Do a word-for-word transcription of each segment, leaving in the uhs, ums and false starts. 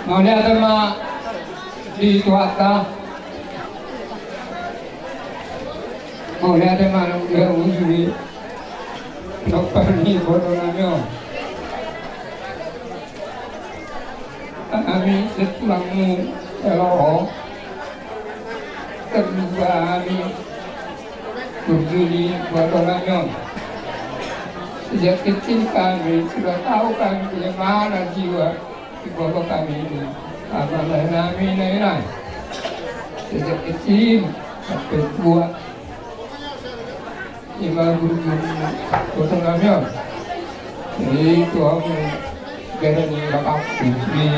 Mauliate ma di Tuhanta. Mauliate ma di uju ni dokter ni boru nami on. Hami sian tulangmu, elo. Terlupa hami burju ni boru nami on. Sejak kecil kami sudah tahu kami punya mana jiwa di boru kami ini. Amanah nami na inang. Sejak kecil sampai tua. Ima burju ni boru nami on. Jadi tu hamu bere ni lapakku di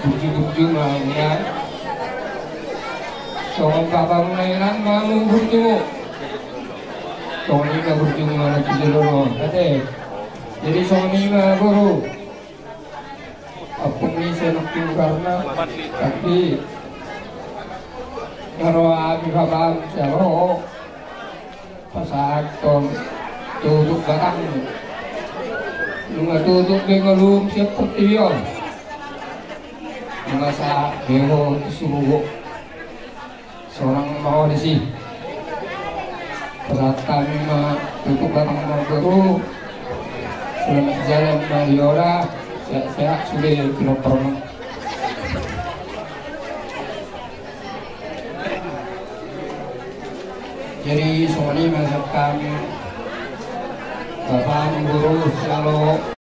burju-burju ma ia. Songon bapakmu na inang ma hamu burjumu. Songon i ma burjumu anak di jolo on. Ate. Jadi songon i ma boru. Ompung ni Senok Timur Karna, tapi naro hami bapam sian roha pasahathon tutup batang. Nunga tutup be ngolum sian portibi on. Nunga sahat be ho tu surugo. Sonang ma ho disi. Pasahat hami ma tutup batang ma boru. Selamat jalan ma di hoda. Sehat-sehat sude pinompar ma. Jadi songon i ma sian hami. Bapam boru sian roha.